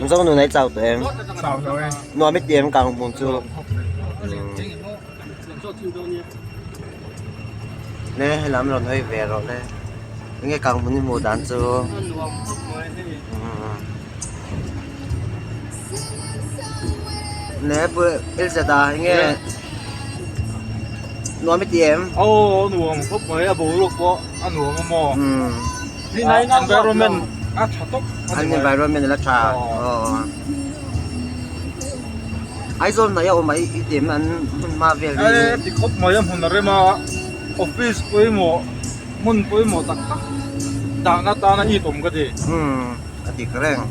Zo nu nei chau tawh em? Chau lo e. Nuam i ti em kang hmun chu? Le helam rawn hawi ve rawh le. Enge kang hmun i hmuh dan chu? Le pu Elzeta enge nuam i ti em? Aw nuam khawp mai a boruak pawh a nuam a maw? Environment a tha tawp a ni mai. Environment a la tha. Aizawl hnaih a awm a i ti em an hmun hma vel hi. E ti khawp mai a hmun a rem a office pawimawh hmun pawimawh tak tak dahna tana it awm ka ti. Umm a dik reng.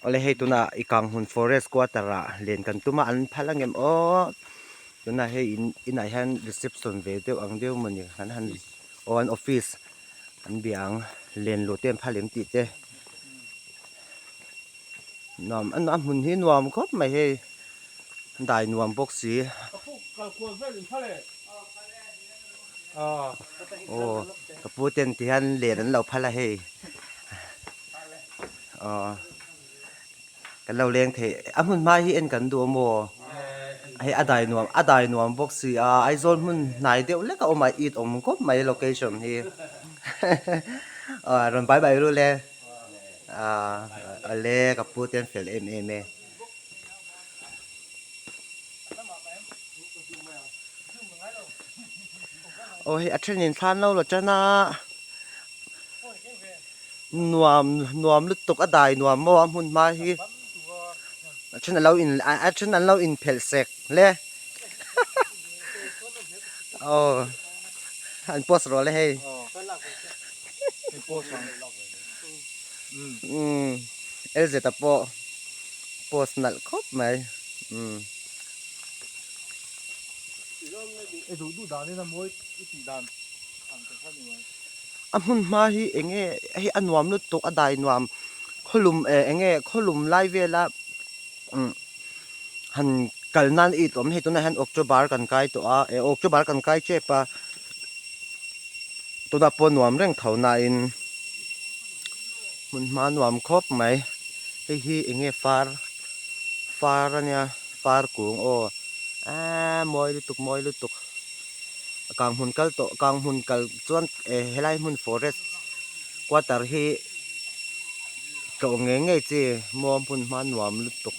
Awle hei tunah i Kanghmun forest quarter ah len kan tum a an phal angem aw tunah hei in inah hian reception ve deuh ang deuh mawni kan han aw an office an bia ang len luh te an phal em tih te. Nuam a hmun hi nuam khawp mai hei dai nuam bawk si. Aw ka pu ten ti hian len an lo phal a hei aw kan lo leng thei a hmun hma hi en kan duh a maw hei a dai nuam a dai nuam bawk si a Aizawl hmun hnai deuh lek a awm a it awm khawp mai location hi aw rawn bai bai rul e. Ahh ale ka pu te an fel em em e. Aw hei a thenin thlan lo la tan a nuam nuam lutuk a dai nuam maw a hmun hma hi a then alo in a then an lo inphelh sek hle aw an post rawh le hei. Umm LZ a pawh post nalh khawp mai umm. A hmun hma hi eng nge hei a nuam lutuk a dai nuam khawlum eh eng nge khawlum lai vela umm han kal nan it awm hei tunah hian October kan kai tawh a eh October kan kai tep a. Tunah pawh nuam reng tho nain hmun hma nuam khawp mai hei hi eng nge far far a nia far kung aw eee mawi lutuk mawi lutuk kang hmun kal tawh kang hmun kal chuan eh helai hmun forest quarter hi tlawh ngei ngei chi maw hmun hma nuam lutuk.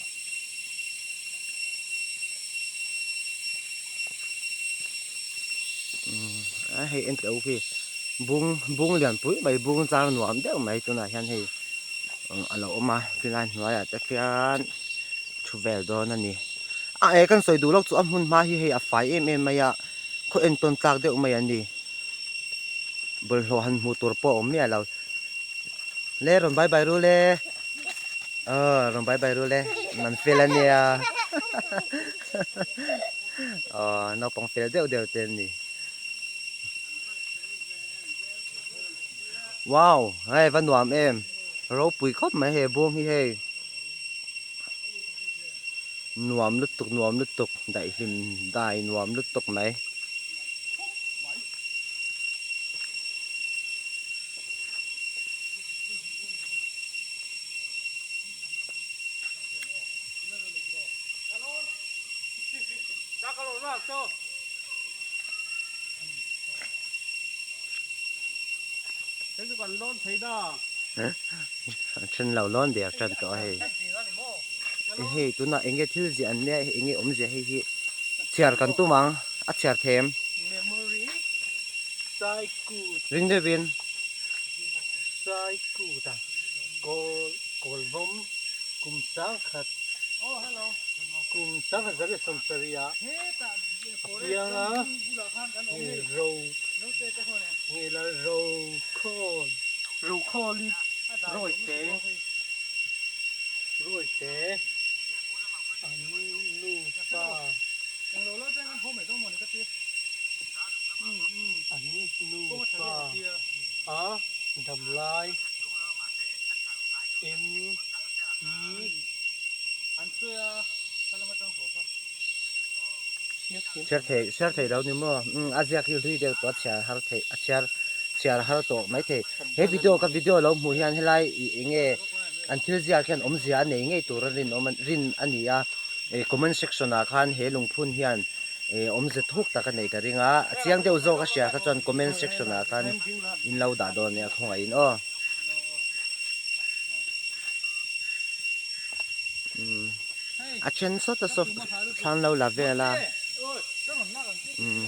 A hei en teh u khi bung bung lian pui mai bung char nuam deuh mai tunah hian hei a lo awm a khilai hnuaiah te khian thu vel dawn a ni a e kan sawi duh lawk chu a hmun hma hi hei a fai em em mai a khaw entawn tlak deuh mai a ni bawlhhlawh han hmuh tur pawh a awm miah lo le rawn bye bye rul e aw rawn bye bye rul e an fel a nia. Aw naupang fel deuh deuh te an ni. Wow hei va nuam em ropui khawp mai he bawng hi hei nuam lutuk nuam lutuk daihlim dai nuam lutuk mai. Then lo lawn der tan tawh a hei hei tunah eng nge thil ziah an nia eng nge awmzia hei hi chhiar kan tum ang a chhiar them ring deuhin. Kum 1970 ah a piang a, Rokhawli Rawite an nufa an A damlai M E Chhiar thei chhiar thei lo ni maw umm a ziak hi hlui deuh tawh a chhiar har theih a chhiar chhiar har tawh mai thei he video ka video lo hmuh hian helai ih eng nge an thil ziak hian awmzia a nei ngei tur a rinawm rin a ni a ih comment section ah khan he lungphun hian ih awmze thuk tak a nei ka ring a a chiang deuh zawk a hria kha chuan comment section ah khan in lo dah dawn nia khawngaihin aw. A then sawt a saw thlan lo la vel a umm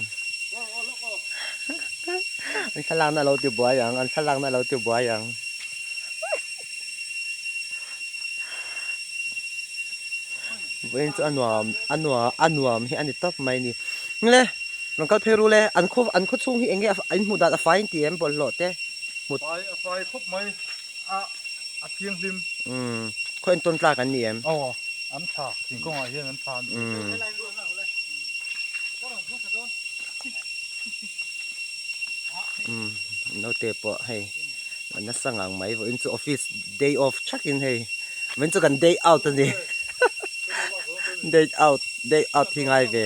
an thlalakna a lo ti buai ang an thlalakna a lo ti buai ang vawiin chu a nuam a nuam a nuam hi a ni tawp mai a ni le rawn kal phei ru le an khaw an khaw chhung hi eng nge a in hmuh dan a fai inti em bawlhhlawh te. Fai a fai khawp mai a a thianghlim. Umm khaw entawn tlak an ni em? Aw an tha thingkawng ah hian an tha an ti. Umm. Umm naute pawh hei a nasa ngang mai vawiin chu office day off thak in hei vawiin chu kan day out a ni day out day out hi ngai ve.